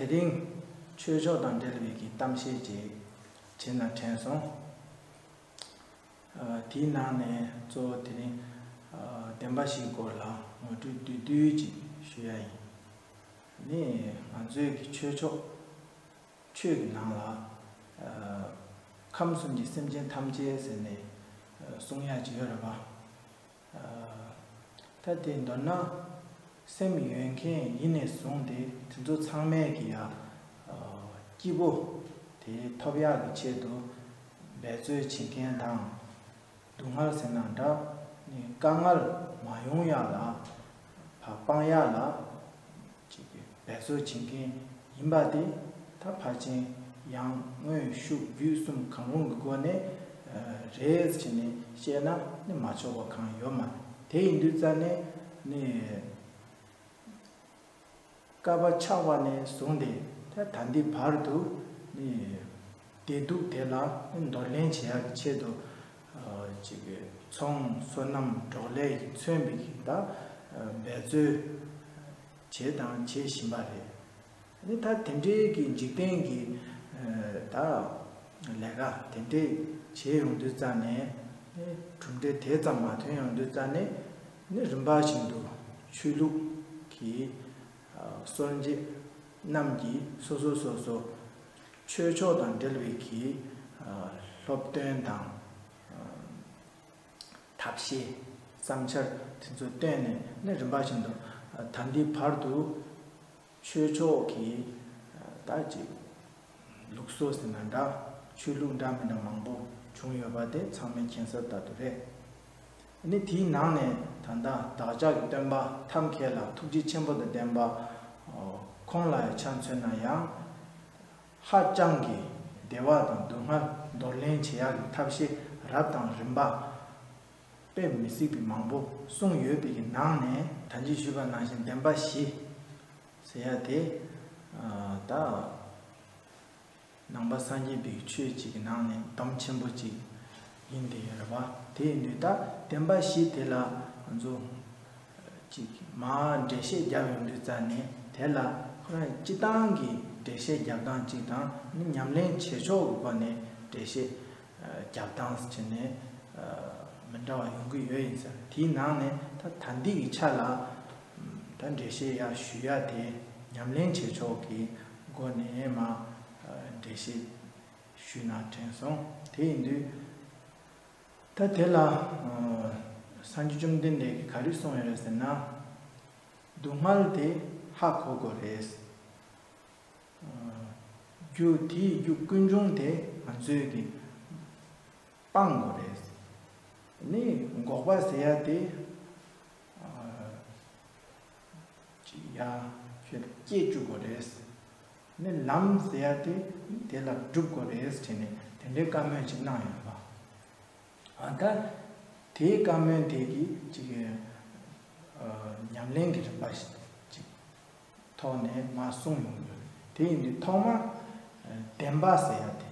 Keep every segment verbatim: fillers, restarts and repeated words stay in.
དེ་རིང་ཆོས་ཕྱོགས་དང་འབྲེལ་བའི་གི་གཏམ་བཤད་ཅིག་བྱེད་ན་དྲན་སོང་། ཨ། དེའི་ནང་ནས་གཙོ་བོ་དེ་རིང་ཨ་བདེན་པ་བཞིའི་སྐོར་ལ་ངོ་སྤྲོད་བསྡུས་བསྡུས་ཅིག་ཞུ་ཡ་ཡིན། ནི་ང་ཚོའི་གི་ཆོས་ཕྱོགས། ཆོས་ཀྱི་ནང་ལ་ཨ་ཁམས་གསུམ་གྱི་སེམས་ཅན་ཐམས་ཅད་ཟེར་ནས་ཨ་གསུང་ཡ་ཅིག་ཡོད་རེད་པ། ཨ་ད་དེ་མདོར་ན་སེམས་ཡོད་མཁན་ཡིན་ནས་བཟུང་སྟེ་དེ་ཚོ་ཚང་མས་ཀྱི་ཡ་ཨ་སྐྱིད་པོ་དེ་ཐོབ་ཡག་གི་ཆེད་དུ་འབད་རྩོལ་བྱེད་མཁན་དང་། སྡུག་བསྔལ་ཟེར་ན་འདྲ། ནི་དཀའ་ངལ་མ་ཡོང་ཡག་ལ་ཕར་སྤང་ཡག་ལ་ཅིག་འབད་རྩོལ་བྱེད་མཁན་ཡིན་པ་དེ་ད་ཕལ་ཆེར་ཡང་དངོས་ཤུགས་བརྒྱུད་གསུམ་གང་རུང་གི་སྒོ་ནས་རེད་ཟེར་ནས་བཤད་ན་ནི་མ་ཆོག་པ་གང་ཡོད་མ་རེད། དེ་ཡིན་དུས་ཙང་ནས་ནི། བསྐལ་པ་ཆགས་པ་ནས་བཟུང་སྟེ་ད་ད་ལྟའི་བར་དུ་ནི་བདེ་སྡུག་དེ་ལ་འདོར་ལེན་བྱེད་ཡག་གི་ཆེད་དུ་ཨ་ཅིག་ཚོང་སོ་ནམ་འབྲོག་ལས་ཀྱིས་མཚོན་པའི་གི་ད་འབད་རྩོལ་བྱས་དང་བྱེད་བཞིན་པ་རེད། ནི་ད་དེ་འདྲའི་གི་འཇིག་རྟེན་གྱི་ཨ་ད་ལས་ཀ་དེ་འདྲའི་བྱེད་ཡོང་དུས་ཙང་ནས་ནི་གྲུབ་འབྲས་དེ་ཙམ་མ་ཐོན་ཡོང་དུས་ཙང་ནས་ནི་རིམ་པ་བཞིན་དུ་ཆོས་ལུགས་ཀྱི་སྲོལ་འབྱེད་རྣམས་ཀྱིས་སོ་སོ་སོ་སོ་ཆོས་ཕྱོགས་དང་འབྲེལ་བའི་གི་སློབ་སྟོན་དང་ཐབས་ཤེས་བསམ་འཆར་དེ་ཚོ་བཏོན་ནས་ནི་རིམ་པ་བཞིན་དུ་ད་ལྟའི་བར་དུ་ཆོས་ཕྱོགས་ཀྱི་ད་ཅིག་ལུགས་སྲོལ་ཟེར་ན་འདྲ། ཆོས་ལུགས་འདྲ་མི་འདྲ་མང་པོ་བྱུང་ཡོད་པ་དེ་ཚང་མས་མཁྱེན་གསལ་ལྟར་དུ་རེད། ནི་དེའི་ནང་ནས་ད་ལྟ་བདག་ཅག་གི་སྟོན་པ་ཐབས་མཁས་ལ་ཐུགས་རྗེ་ཆེན་པོ་དང་ལྡན་པ་ཁོང་ལ་ཡང་ཆ་མཚོན་ན་ཡང་ཧ་ཅང་གི་བདེ་བ་དང་སྡུག་བསྔལ་འདོར་ལེན་བྱེད་ཡག་གི་ཐབས་ཤེས་རབ་དང་རིམ་པ་དཔེ་མི་སྲིད་པའི་མང་པོ་གསུངས་ཡོད་པའི་གི་ནང་ནས་ད་ཅི་ཞུས་པ་ནང་བཞིན་བདེན་པ་བཞི་ཟེར་ཡ་དེ་ད། ནང་པ་སངས་རྒྱས་པའི་ཆོས་གཅིག་གི་ནང་ནས་སྡོམ་ཆེན་པོ་གཅིག་ཡིན་དེ་ཡོད་རེད་པ། དེ་ཡིན་དུས་ད་བདེན་པ་བཞི་དེ་ལ་ང་ཚོ་གཅིག་མར་འགྲེལ་བཤད་རྒྱབ་ཡོང་དུས་ཙང་ནས་དེ་ལ་ཁོ་རང་སྤྱི་བཏང་གི་འགྲེལ་བཤད་རྒྱབ་སྟངས་གཅིག་དང་ནི་ཉམས་ལེན་བྱེད་ཕྱོགས་ཀྱི་སྒོ་ནས་འགྲེལ་བཤད་རྒྱབ་སྟངས་བྱས་ནས་མི་འདྲ་བ་ཡོང་གི་ཡོད་ཡིན་ཟེར། དེའི་ནང་ནས་ད་ད་ལྟའི་གི་ཆ་ལ། ད་འགྲེལ་བཤད་ཡར་ཞུ་ཡ་དེ་ཉམས་ལེན་བྱེད་ཕྱོགས་ཀྱི་སྒོ་ནས་མར་འགྲེལ་བཤད་ཞུས་ན་དྲན་སོང་། དེ་ཡིན་དུས་ད་དེ་ལ་སངས་རྒྱས་བཅོམ་ལྡན་འདས་ཀྱིས་ག་རེ་གསུངས་ཡོད་རེད་ཟེར་ན། སྡུག་བསྔལ་དེ་ཧ་གོ་དགོས་རེད། རྒྱུ་དེའི་རྒྱུ་ཀུན་འབྱུང་དེ་ང་ཚོས་ཀྱིས་སྤང་དགོས་རེད། ནི་འགོག་པ་ཟེར་ཡ་དེ་ཅིག་ཡ་ཁྱོད་སྐྱེ་བཅུག་དགོས་རེད། ནི་ལམ་ཟེར་ཡ་དེ་དེ་ལ་སྒྲུབ་དགོས་རེད་བྱས་ནས་དེ་འདྲའི་བཀའ་མོལ་ཅིག་གནང་ཡོད་པ། ཨ་ད་དེའི་བཀའ་མོལ་དེ་གི་ཅིག་ཉམས་ལེན་གྱི་རིམ་པ་ཞིག་ཅིག་ཐོག་ནས་མར་གསུངས་ཡོང་དགོས། དེ་ཡིན་དུས་ཐོག་མར་བདེན་པ་ཟེར་ཡ་དེ།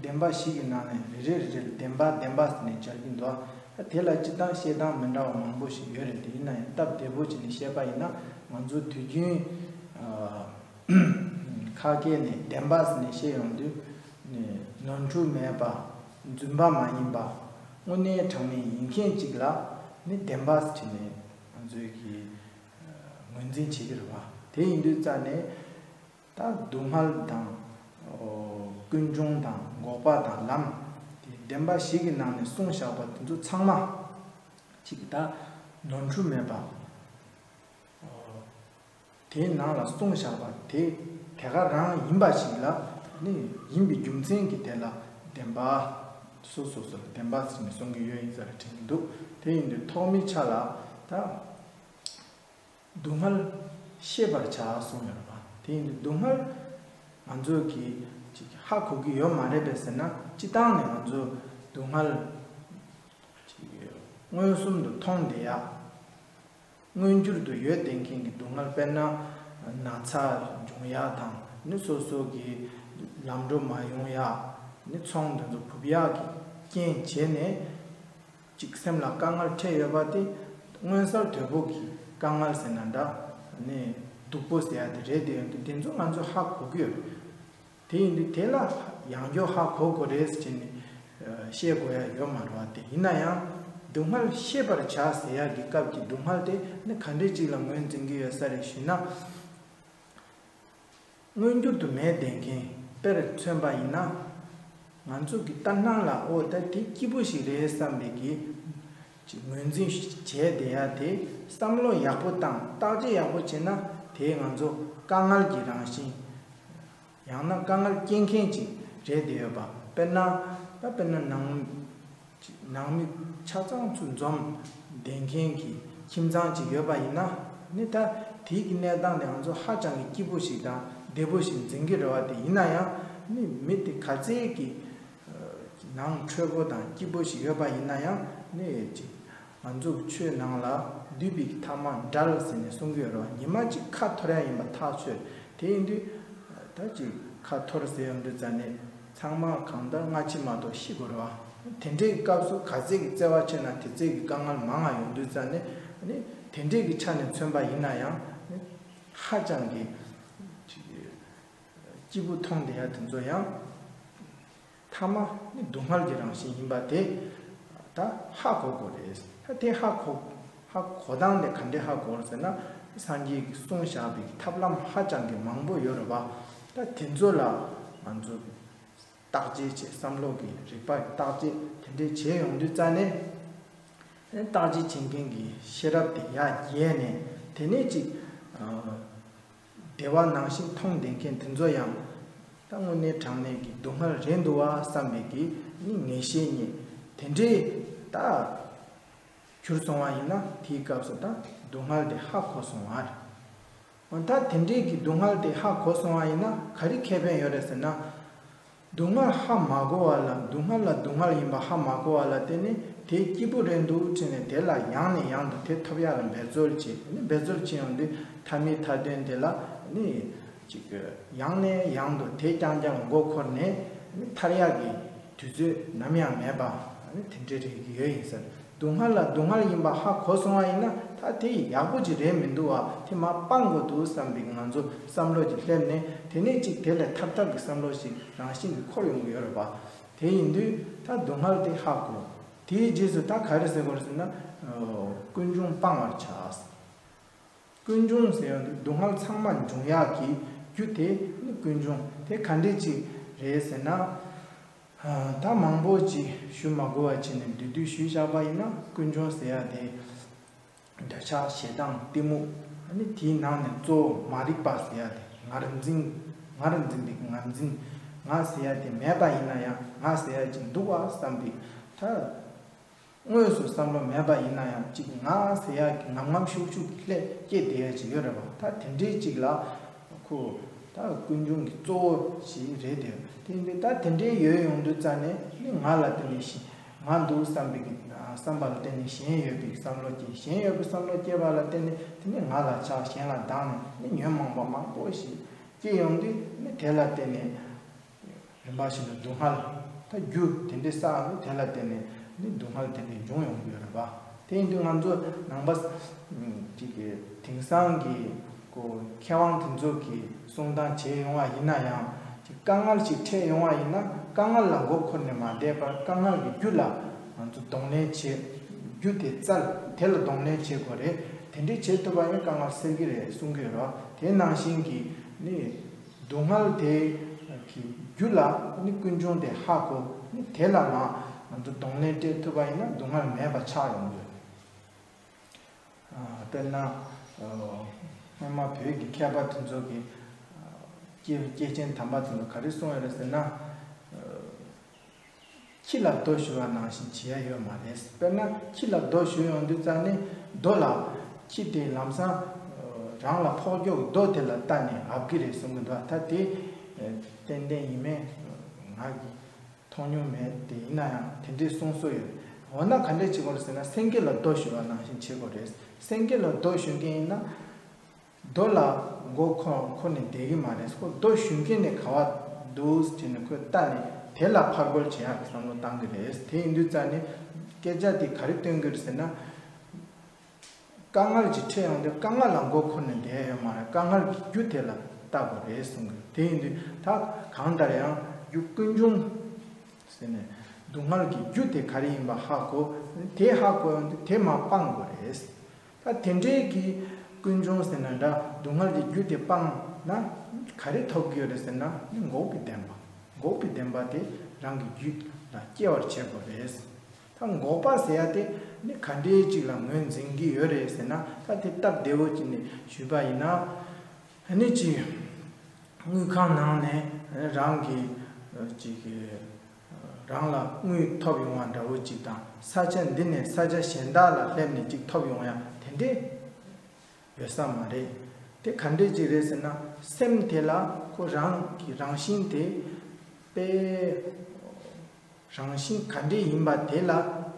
བདེན་པ་བཞི་གི་ནང་ནས་རེ་རེ་རེ་རེ་བདེན་པ་བདེན་པ་ཟེར་ནས་སྦྱར་གྱི་འདུག་ཨ་དེ་ལ་སྤྱི་བཏང་བཤད་སྟངས་མི་འདྲ་བ་མང་པོ་ཞིག་ཡོད་རེད། དེ་ཡིན་ན་ཡང་སྟབས་བདེ་པོ་བྱས་ནས་བཤད་པ་ཡིན་ན་ང་ཚོ་དུས་རྒྱུན་ཁ་སྐད་ནས་བདེན་པ་ཟེར་ནས་བཤད་ཡོང་དུས་ནོར་འཁྲུལ་མེད་པ། རྫུན་པ་མ་ཡིན་པ། དངོས་གནས་དྲང་གནས་ཡིན་མཁན་ཅིག་ལ་ནི་བདེན་པ་ཟེར་ནས་ང་ཚོས་ཀྱི་ངོས་འཛིན་བྱེད་ཀྱི་རེད་བ། དེ་ཡིན་དུས་ཙང་ནས་ད་སྡུག་བསྔལ་དང་ཀུན་འབྱུང་དང་འགོག་པ་དང་ལམ་དེ་བདེན་པ་བཞི་གི་ནང་ནས་གསུངས་བཞག་པ་དེ་ཚོ་ཚང་མ་གཅིག་ད་ནོར་འཁྲུལ་མེད་པ། དེའི་ནང་ལ་གསུངས་བཞག་པ་དེ་དེ་ག་རང་ཡིན་པ་ཞིག་ལ་ནི་ཡིན་པའི་རྒྱུ་མཚན་གྱིས་དེ་ལ་བདེན་པ་སོ་སོ་སོ་ལ་བདེན་པ་ཟེར་ནས་གསུང་གི་ཡོད་ཡིན་ཟེར་དྲན་གྱི་འདུག་དེ་ཡིན་དུས་ཐོག་མའི་ཆ་ལ་ད། སྡུག་བསྔལ་ཤེས་པར་བྱ་གསུངས་ཡོད་རེད་པ། དེ་ཡིན་དུས་སྡུག་བསྔལ་ང་ཚོ་གིས་ཅིག་ཧ་གོ་གི་ཡོད་མ་རེད་པས་ཟེར་ན། སྤྱི་བཏང་ནས་ང་ཚོ་སྡུག་བསྔལ་ཅིག་མངོན་སུམ་དུ་མཐོང་བསྡད་ཡ། མངོན་གྱུར་དུ་ཡོད་བསྡད་མཁན་གྱི་སྡུག་བསྔལ་དཔེར་ན་ན་ཚ་འབྱུང་ཡ་དང་ནི་སོ་སོ་གི་ལམ་འགྲོ་མ་ཡོང་ཡ། ནི་ཚོང་དེ་ཚོ་འབུབ་ཡ་གི་རྐྱེན་བྱས་ནས། གཅིག་སེམས་ལ་དཀའ་ངལ་འཕྲད་ཡོད་པ་དེ་མངོན་གསལ་དོད་པོ་གི་དཀའ་ངལ་ཟེར་ན་འདྲ། ནི་ སྡུག་པོ་ཟེར་ཡ་དེ་རེད། དེ་ཡོང་དུས་དེ་ཚོ་ང་ཚོས་ཧ་གོ་གི་ཡོད་རེད། དེ་ཡིན་དུས་དེ་ལ་ཡང་བསྐྱར་ཧ་གོ་དགོས་རེད་ཟེར་ནས་བཤད་དགོས་ཡ་ཡོད་མ་རེད་བ། དེ་ཡིན་ན་ཡང་སྡུག་བསྔལ་ཤེས་པར་བྱ་ཟེར་ཡ་གི་སྐབས་ཀྱི་སྡུག་བསྔལ་དེ་ནི་ག་འདྲས་ཅིག་ལ་ངོས་འཛིན་གྱི་ཡོད་ས་རེད་ཞུས་ན། མངོན་གྱུར་དུ་མེད་བསྡད་མཁན་དཔེར་མཚོན་པ་ཡིན་ན། ང་ཚོ་གི་ལྟར་སྣང་ལ་ཨོ་ད་དེ་སྐྱིད་པོ་ཞིག་རེད་བསམ་པའི་གི་ཅིག་ངོས་འཛིན་བྱས་བསྡད་ཡ་དེ་བསམ་བློ་ཡག་པོ་བཏང་བརྟག་དཔྱད་ཡག་པོ་བྱས་ན་དེ་ང་ཚོ་དཀའ་ངལ་གྱི་རང་བཞིན། ཡང་ན་དཀའ་ངལ་སྐྱེལ་མཁན་ཅིག་རེད་བསྡད་ཡོད་པ། དཔེར་ན་ད་དཔེར་ན་ནང་ནང་མི་ཆ་ཚང་ཚུར་འཛོམས་བསྡད་མཁན་གྱི་ཁྱིམ་ཚང་ཅིག་ཡོད་པ་ཡིན་ན་ནི། ད་དེའི་གི་གནས་སྟངས་དེ་ང་ཚོ་ཧ་ཅང་གི་སྐྱིད་པོ་ཞིག་དང་བདེ་པོ་ཞིག་འཛིན་གྱི་རེད་བ། དེ་ཡིན་ན་ཡང་ནི་མི་དེ་ག་ཚད་ཀྱི་ནང་འཕྲོད་པོ་དང་སྐྱིད་པོ་ཞིག་ཡོད་པ་ཡིན་ན་ཡང་ནི་ཅིག་ང་ཚོ་ཆོས་ནང་ལ་འདུས་པའི་ཐ་མ་འབྲལ་ཟེར་ནས་གསུང་གི་ཡོད་རེད་བ། ཉི་མ་གཅིག་ཁ་འཐོར་ཡ་ཡིན་པ་ཐག་ཆོད། དེ་ཡིན་དུས་ད་ཅིག་ཁ་འཐོར་ཟེར་ཡོང་དུས་ཙ་ནས་ཚང་མ་གང་ལྟར་སྔ་ཕྱི་མ་གཏོགས་ཤི་དགོས་རེད་བ། དེ་འདྲའི་སྐབས་སུ་ག་ཚད་ཀྱི་བརྩེ་བ་ཆེ་ན་དེ་ཚད་ཀྱི་དཀའ་ངལ་མང་ང་ཡོང་དུས་ཙ་ནས་ནི་དེ་འདྲའི་གི་ཆ་ནས་མཚོན་པ་ཡིན་ན་ཡང་ནི་ཧ་ཅང་གི་སྐྱིད་པོ་མཐོང་བསྡད་ཡ་དེ་ཚོ་ཡང་ཐ་མ་ནི་སྡུག་བསྔལ་གྱི་རང་བཞིན་ཡིན་པ་དེ་ད་ཧ་གོ་དགོས་རེད། ད་དེ་ཧ་གོ་ཧ་གོ་སྟངས་དེ་ག་འདྲས་ཧ་གོ་རེད་ཟེར་ན། སངས་རྒྱས་ཀྱིས་གསུངས་བཞག་པའི་ཐབས་ལམ་ཧ་ཅང་གི་མང་པོ་ཡོད་རེད་བ། ད་དེ་ཚོ་ལ་ང་ཚོ་བརྟག་དཔྱད་བྱས། བསམ་བློ་གི་རིག་པ་བརྟག་དཔྱད་དེ་འདྲས་བྱས་ཡོང་དུས་ཙ་ནས་བརྟག་དཔྱད་བྱེད་མཁན་གྱི་ཤེས་རབ་དེ་ཡར་རྒྱས་ནས། དེ་ནས་ཅིག་བདེ་བ་ནང་བཞིན་མཐོང་བསྡད་མཁན་དེ་ཚོ་ཡང་ད་དངོས་གནས་དྲང་གནས་ཀྱི་སྡུག་བསྔལ་རེད་འདུག་བ་བསམ་པའི་གི་ནི་ངེས་ཤེས་རྙེད། དེ་འདྲས་ད་གྱུར་སོང་བ་ཡིན་ན་དེའི་སྐབས་སུ་ད་སྡུག་བསྔལ་དེ་ཧ་གོ་སོང་བ་རེད། འོ་ད་དེ་འདྲས་ཀྱི་སྡུག་བསྔལ་དེ་ཧ་གོ་སོང་བ་ཡིན་ན་ག་རེ་ཁེ་ཕན་ཡོད་རེད་ཟེར་ན། སྡུག་བསྔལ་ཧ་མ་གོ་བ་ལ། སྡུག་བསྔལ་ལ་སྡུག་བསྔལ་ཡིན་པ་ཧ་མ་གོ་བ་ལ་བརྟེན་ནས་དེ་སྐྱིད་པོ་རེད་འདུག་དྲན་ནས་དེ་ལ་ཡང་ནས་ཡང་དུ་དེ་ཐོབ་ཡག་ལ་འབད་རྩོལ་བྱེད། ནི་འབད་རྩོལ་བྱེད་ཡོང་དུས་མཐའ་མའི་མཐའ་དོན་དེ་ལ་ནི་ཅིག་ཡང་ནས་ཡང་དུ་དེ་རྐྱང་རྐྱང་མགོ་འཁོར་ནས་ནི་ཐར་ཡག་གི་དུས་ཚོད་ནམ་ཡང་མེད་པ་ནི་དེ་འདྲ་རེད་ཀྱི་ཡོད་ཡིན་ཟེར། སྡུག་བསྔལ་ལ་སྡུག་བསྔལ་ཡིན་པ་ཧ་གོ་སོང་བ་ཡིན་ན་ད་དེ་ཡག་པོ་ཅིག་རེད་མི་འདུག་བ། དེ་མར་སྤང་དགོས་འདུག་བསམ་པའི་ང་ཚོ་བསམ་བློ་ཅིག་སླེབས་ནས། དེ་ནས་ཅིག་དེ་ལས་ཐར་ཐབས་ཀྱི་བསམ་བློ་ཞིག་རང་བཞིན་གྱིས་འཁོར་ཡོང་གི་ཡོད་རེད་པ། དེ་ཡིན་དུས་ད་སྡུག་བསྔལ་དེ་ཧ་གོ། དེའི་རྗེས་སུ་ད་ག་རེ་ཟེར་དགོས་རེད་ཟེར་ན། ཀུན་འབྱུང་སྤང་བར་བྱ། ཀུན་འབྱུང་ཟེར་ཡོང་དུས་སྡུག་བསྔལ་ཚང་མ་འབྱུང་ཡག་གི་རྒྱུ་དེ་ནི་ཀུན་འབྱུང་དེ་ག་འདྲས་ཅིག་རེད་ཟེར་ན། ད་མང་པོ་ཅིག་ཞུ་མ་དགོས་པ་བྱས་ནས་བསྡུས་བསྡུས་ཞུས་བཞག་པ་ཡིན་ན། ཀུན་འབྱུང་ཟེར་ཡ་དེ་འདོད་ཆགས་ཞེ་སྡང་གཏི་མུག་ཨ་ནི་དེའི་ནང་ནས་གཙོ་བོ་མ་རིག་པ་ཟེར་ཡ་དེ། ངར་འཛིན་ངར་འཛིན་པའི་ངར་འཛིན། ང་ཟེར་ཡ་དེ་མེད་པ་ཡིན་ན་ཡང་ང་ཟེར་ཡ་ཅིག་འདུག་བ་བསམ་པའི་ད། དངོས་སུ་བསམ་བློ་མེད་པ་ཡིན་ན་ཡང་ཅིག་ང་ཟེར་ཡག་གི་ངམ་ངམ་ཤུགས་ཤུགས་ཀྱི་ལྷད་སྐྱེས་བསྡད་ཡ་ཅིག་ཡོད་རེད་བ། ད་དེ་འདྲའི་ཅིག་ལ་ཁོ་ད་ཀུན་འབྱུང་གི་གཙོ་བོ་ཞིག་རེད་དེ། དེ་འདི་ད་དེ་འདྲའི་ཡོད་ཡོང་དུས་ཙ་ནས་ནི་ང་ལ་བརྟེན་ནས་ཤི་ང་འདུག་བསམ་པའི་གི་བསམ་པ་ལ་བརྟེན་ནས་གཞན་ཡོད་པའི་བསམ་བློ་སྐྱེ། གཞན་ཡོད་པའི་བསམ་བློ་སྐྱེས་པ་ལ་བརྟེན་ནས་དེ་ནི་ང་ལ་ཆགས། གཞན་ལ་སྡང་ནས་ནི་ཉོན་མོངས་པ་མང་པོ་ཞིག་སྐྱེ་ཡོང་དུས་ནི་དེ་ལ་བརྟེན་ནས། རིམ་པ་བཞིན་དུ་སྡུག་བསྔལ། ད་རྒྱུ་དེ་འདྲའི་བསགས་ནས་དེ་ལ་བརྟེན་ནས་ནི་སྡུག་བསྔལ་དེ་འདྲའི་འབྱུང་ཡོང་གི་ཡོད་རེད་པ། དེ་ཡིན་དུས་ང་ཚོ་ནང་པ་ཅིག་གི་དེང་སང་གི་ཁོ་མཁས་དབང་དེ་ཚོ་གིས་གསུང་སྟངས་བྱས་ཡོང་བ་ཡིན་ན་ཡང་། ཅིག་དཀའ་ངལ་ཞིག་འཕྲད་ཡོང་བ་ཡིན་ན། དཀའ་ངལ་ལ་མགོ་འཁོར་ནས་མ་བསྡད་པར་དཀའ་ངལ་གྱི་རྒྱུ་ལ་ང་ཚོ་གདོང་ལེན་བྱེད། རྒྱུ་དེ་བཙལ། དེ་ལ་གདོང་ལེན་བྱེད་དགོས་རེད། དེ་འདྲའི་བྱེད་ཐུབ་པ་ཡིན་ན་དཀའ་ངལ་སེལ་གྱི་རེད་གསུང་གི་ཡོད་རེད་བ། དེ་ནང་བཞིན་གྱི་ནི། སྡུག་བསྔལ་དེ་གི་རྒྱུ་ལ་ནི་ཀུན་འབྱུང་དེ་ཧ་གོ། ནི་དེ་ལ་མ་ང་ཚོ་གདོང་ལེན་སྤྲད་ཐུབ་པ་ཡིན་ན་སྡུག་བསྔལ་མེད་པ་ཆགས་ཡོང་གི་ཡོད། དཔེར་ན། སྔོན་མ་བོད་ཀྱི་མཁས་པ་དེ་ཚོ་གི་སྐྱེས་སྐྱེས་ཆེན་དམ་པ་དེ་ཚོ་ག་རེ་གསུངས་ཡོད་རེད་ཟེར་ན། ཁྱི་ལ་རྡོ་གཞུ་བ་ནང་བཞིན་བྱེད་ཡ་ཡོད་མ་རེད། དཔེར་ན་ཁྱི་ལ་རྡོ་གཞུ་ཡོང་དུས་ཙ་ནས་རྡོ་ལ། ཁྱི་དེ་ལམ་སང་རང་ལ་ཕོག་རྒྱུ་གི་རྡོ་དེ་ལ་ལྟ་ནས་ཨབ་ཀྱི་རེད་གསུང་གི་འདུག་ད་དེ་ཏན་ཏན་ཡིན་མིན་ང་གིས་མཐོང་མྱོང་མེད། དེ་ཡིན་ན་ཡང་དེ་འདྲའི་གསུང་སྲོལ་ཡོད། འོ་ན་ག་འདྲས་བྱེད་དགོས་རེད་ཟེར་ན། སེང་གེ་ལ་རྡོ་གཞུ་བ་ནང་བཞིན་བྱེད་དགོས་རེད། སེང་གེ་ལ་རྡོ་གཞུ་མཁན་ཡིན་ན། རྡོ་ལ་མགོ་འཁོར་འཁོར་ནས་བསྡད་ཀྱི་མ་རེད། ཁོ་རྡོ་གཞུ་མཁན་དེ་ག་བ་འདུག་ཟེར་ནས་ཁོས་ལྟ་ནས་དེ་ལ་ཕར་རྒོལ་བྱེད་ཡག་གི་བསམ་བློ་བཏང་གི་རེད། དེ་ཡིན་དུས་ཙ་ནས་སྐད་ཆ་དེ་ག་རེ་སྟོན་གྱི་རེད་ཟེར་ན། དཀའ་ངལ་ཅིག་འཕྲད་ཡོང་དུས་དཀའ་ངལ་ལ་མགོ་འཁོར་ནས་བསྡད་ཡོད་མ་རེད། དཀའ་ངལ་གྱི་རྒྱུ་དེ་ལ་བལྟ་དགོས་རེད་གསུང་གི། དེ་ཡིན་དུས་ད་གང་ལྟར་ཡང་རྒྱུ་ཀུན་འབྱུང་ཟེར་ནས་སྡུག་བསྔལ་གྱི་རྒྱུ་དེ་ག་རེ་ཡིན་པ་ཧ་གོ། དེ་ཧ་གོ་ཡོང་དུས་དེ་མར་སྤང་དགོས་རེད། ད་དེ་འདྲའི་གི་ཀུན་འབྱུང་ཟེར་ན་འདྲ། སྡུག་བསྔལ་གྱི་རྒྱུ་དེ་སྤངས་ན་ག་རེ་ཐོབ་ཀྱི་ཡོད་རེད་ཟེར་ན། ནི་འགོག་པའི་བདེན་པ། འགོག་པའི་བདེན་པ་དེ་རང་གི་རྒྱུད་ལ་སྐྱེ་བར་བྱེད་དགོས་རེད། ད་འགོག་པ་ཟེར་ཡ་དེ་ནི་ག་འདྲའི་ཅིག་ལ་ངོས་འཛིན་གྱི་ཡོད་རེད་ཟེར་ན། ད་དེ་སྟབས་བདེ་བོ་ཅིག་ནས་ཞུས་པ་ཡིན་ན། ནི་ཅིག་དངུལ་ཁང་ནང་ནས་རང་གི་ཅིག་རང་ལ་དངུལ་ཐོབ་ཡོང་བ་འདྲ་བོ་ཅིག་དང་། ས་ཆ་འདི་ནས་ས་ཆ་གཞན་དག་ལ་སླེབས་ནས་ཅིག་ཐོབ་ཡོང་ཡ་དེ་འདྲས་ཡོད་ས་མ་རེད། དེ་ག་འདྲས་ཅིག་རེད་ཟེར་ན། སེམས་དེ་ལ་ཁོ་རང་གི་རང་བཞིན་དེ་དཔེ་རང་བཞིན་ག་འདྲས་ཡིན་པ་དེ་ལ་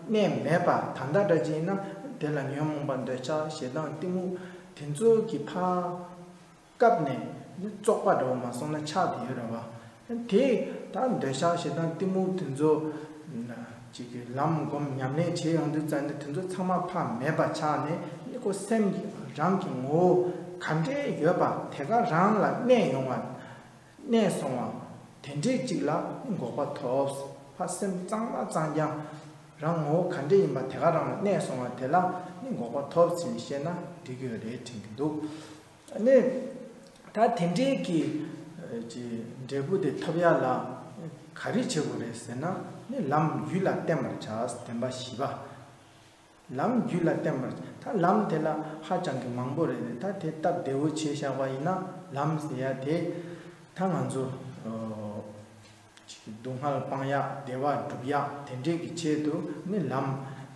གནས་མེད་པ། ད་ལྟ་འདྲ་ཅིག་ཡིན་ན་དེ་ལ་ཉོན་མོངས་པ་འདོད་ཆགས་ཞེ་སྡང་གཏི་མུག་དེ་ཚོ་གི་ཕར་བཀབ་ནས་ནི་བཙོག་པ་འདྲ་བོ་མ་སོང་ན་ཆགས་བསྡད་ཡོད་རེད་བ། དེ་ད་འདོད་ཆགས་ཞེ་སྡང་གཏི་མུག་དེ་ཚོ་ཅིག་གི་ལམ་སྒོམ་ཉམས་ལེན་བྱེད་ཡོང་དུས་ཙམ་ནས་དེ་ཚོ་ཚང་མ་ཕར་མེད་པ་ཆགས་ནས། ནི་ཁོ་སེམས་ཀྱི་རང་གི་ངོ་བོ་ག་འདྲས་ཡོད་པ་དེ་ག་རང་ལ་གནས་ཡོང་བ། གནས་སོང་བ་དེ་འདྲས་ཅིག་ལ་ནི་འགོག་པ་ཐོབ། ཕར་སེམས་གཙང་མ་གཙང་རྐྱང་རང་ངོ་བོ་ག་འདྲས་ཡིན་པ་དེ་ག་རང་ལ་གནས་སོང་བ་དེ་ལ་ནི་འགོག་པ་ཐོབ་ཟེར་ནས་བཤད་ན་འགྲིག་གི་ཡོད་རེད་དྲན་གྱི་འདུག། ནི་ད་དེ་འདྲའི་གི་ཅིག་འབྲས་བུ་དེ་ཐོབ་ཡ་ལ་ག་རེ་བྱེད་དགོས་རེད་ཟེར་ན། ནི་ལམ་རྒྱུད་ལ་བརྟེན་པར་བྱ། བདེན་པ་བཞི་པ། ལམ་རྒྱུད་ལ་བརྟེན་པར། ད་ལམ་དེ་ལ་ཧ་ཅང་གི་མང་པོ་རེད། ད་དེ་སྟབས་བདེ་བོ་བྱས་བཞག་པ་ཡིན་ན། ལམ་ཟེར་ཡ་དེ་ད་ང་ཚོ་ཨོ་ཅིག་སྡུག་བསྔལ་སྤང་ཡ། བདེ་བ་སྒྲུབ་ཡ། དེ་འདྲས་ཀྱི་ཆེད་དུ་ནི་ལམ་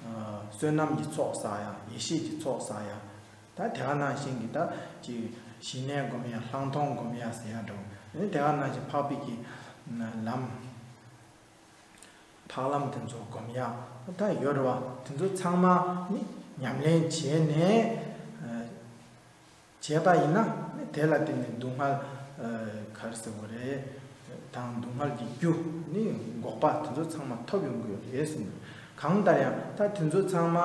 ཨ་བསོད་ནམས་ཀྱི་ཚོགས་བསགས་ཡ། ཡེ་ཤེས་ཀྱི་ཚོགས་བསགས་ཡ། ད་དེ་ག་ནང་བཞིན་གྱི་ད་ཅིག་ཞི་གནས་སྒོམ་ཡ། ལྷག་མཐོང་སྒོམ་ཡ་ཟེར་ཡ་འདྲ་བོ། ནི་དེ་ག་ནང་བཞིན་འཕགས་པའི་གི་ལམ། འཕགས་ལམ་དེ་ཚོ་སྒོམ་ཡག་ད་ཡོད་རེད་བ། དེ་ཚོ་ཚང་མ་ནི་ཉམས་ལེན་བྱས་ནས་ཨ་བྱས་པ་ཡིན་ན། ནི་དེ་ལ་བརྟེན་ནས་སྡུག་བསྔལ་ཨ་ག་རེ་ཟེར་དགོས་རེད། དང་སྡུག་བསྔལ་གྱི་རྒྱུ་ནི་འགོག་པ་དེ་ཚོ་ཚང་མ་ཐོབ་ཡོང་གི་ཡོད་རེད་གསུངས་འདུག། གང་ལྟར་ཡང་ད་དེ་ཚོ་ཚང་མ་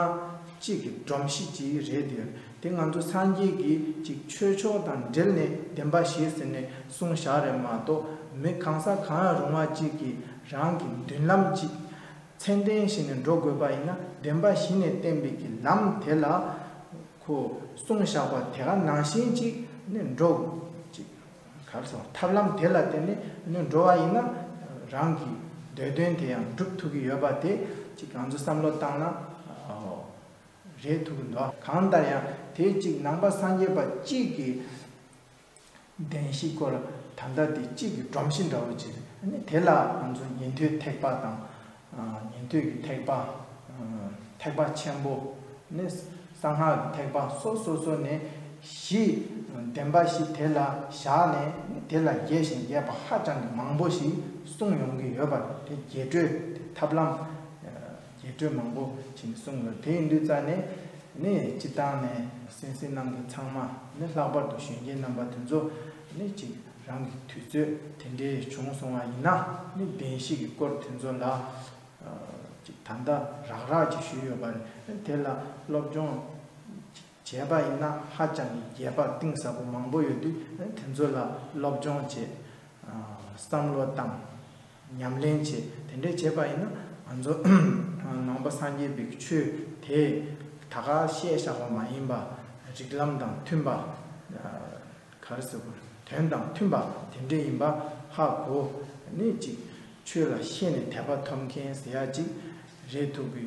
གཅིག་གི་སྒྲོམ་གཞི་གཅིག་རེད་དེ། དེ་ང་ཚོ་སངས་རྒྱས་ཀྱིས་ཅིག་ཆོས་ཕྱོགས་དང་འབྲེལ་ནས་བདེན་པ་བཞི་ཟེར་ནས་གསུངས་བཞག་རེད་མ་གཏོགས། མི་གང་ཟག་གང་ཡང་རུང་བ་གཅིག་གིས་རང་གི་མདུན་ལམ་གཅིག་ཚད་ལྡན་ཞིག་ནས་འགྲོ་དགོས་པ་ཡིན་ན། བདེན་པ་བཞི་ནས་བསྟན་པའི་གི་ལམ་དེ་ལ་ཁོ་གསུངས་བཞག་པ་དེ་ག་ནང་བཞིན་ཅིག་ནས་འགྲོ་ཅིག་ག་རེ་ཟེར། ཐབས་ལམ་དེ་ལ་བརྟེན་ནས་ནི་འགྲོ་བ་ཡིན་ན། རང་གི་འདོད་དོན་དེ་ཡང་འགྲུབ་ཐུབ་ཀྱི་ཡོད་པ་དེ་ཅིག་ང་ཚོ་བསམ་བློ་བཏང་ན་ཨོ་རེད་ཐུབ་ཀྱི་འདུག། གང་ལྟར་ཡང་དེ་གཅིག་ནང་པ་སངས་རྒྱས་པ་གཅིག་གི་བདེན་བཞིའི་སྐོར་ད་ལྟ་དེ་གཅིག་གི་སྒྲོམ་གཞི་འདྲ་བོ་ཅིག། ནི་དེ་ལ་ང་ཚོ་ཉན་ཐོས་ཐེག་པ་དང་། ཨ་ཉན་ཐོས་ཀྱི་ཐེག་པ། ཨ་ཐེག་པ་ཆེན་པོ། ནི་གསང་སྔགས་ཀྱི་ཐེག་པ་སོ་སོ་སོ་ནས་བཞི། བདེན་པ་བཞི་དེ་ལ་བཞག་ནས། ནི་དེ་ལ་རྒྱས་ཤིང་རྒྱས་པ་ཧ་ཅང་གི་མང་པོ་ཞིག་གསུངས་ཡོང་གི་ཡོད་པ་རེད། དེ་རྒྱས་སྤྲོས་དེ་ཐབས་ལམ་རྒྱས་སྤྲོས་མང་པོ་ཞིག་གསུངས་ཡོད། དེ་ཡིན་དུས་ཙང་ནས་ནི་སྤྱིར་བཏང་ནས་གསན་གཟིགས་གནང་མཁན་ཚང་མ། ནི་ལྷག་པར་དུ་གཞོན་སྐྱེས་རྣམ་པ་དེ་ཚོ་ནི་ཅིག་རང་གི་དུས་ཚོད་དེ་འདྲའི་བྱུང་སོང་བ་ཡིན་ན། ནི་བདེན་བཞི་གི་སྐོར་དེ་ཚོ་ལ་ཅིག་ད་ལྟ་རག་རག་ཅིག་ཞུས་ཡོད་པ་རེད། དེ་ལ་སློབ་སྦྱོང་བྱས་པ་ཡིན་ན་ཧ་ཅང་གི་རྒྱས་པ་གཏིང་ཟབ་པོ་མང་པོ་ཡོད་དུས། དེ་ཚོ་ལ་སློབ་སྦྱོང་བྱས། བསམ་བློ་བཏང་། ཉམས་ལེན་བྱེད། དེ་འདྲས་བྱས་པ་ཡིན་ན་ང་ཚོ་ནང་པ་སངས་རྒྱས་པའི་ཆོས་དེ་ད་ག་བཤད་བཞག་པ་མ་ཡིན་པ། རིགས་ལམ་དང་མཐུན་པ། ག་རེ་ཟེར་དགོས། དོན་དང་མཐུན་པ་དེ་འདྲས་ཡིན་པ་ཧ་གོ་ནས་ཅིག་ཆོས་ལ་ཤེས་ནས་དད་པ་ཐོབ་མཁན་ཟེར་ཡ་ཅིག་རེད་ཐུབ་ཀྱི་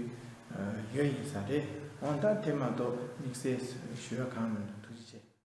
ཡོད་ཡིན་ས་རེད། འོ་ད་དེ་མ་གཏོགས་དམིགས་བསལ་ཞུ་ཡ་གང་མི་འདུག།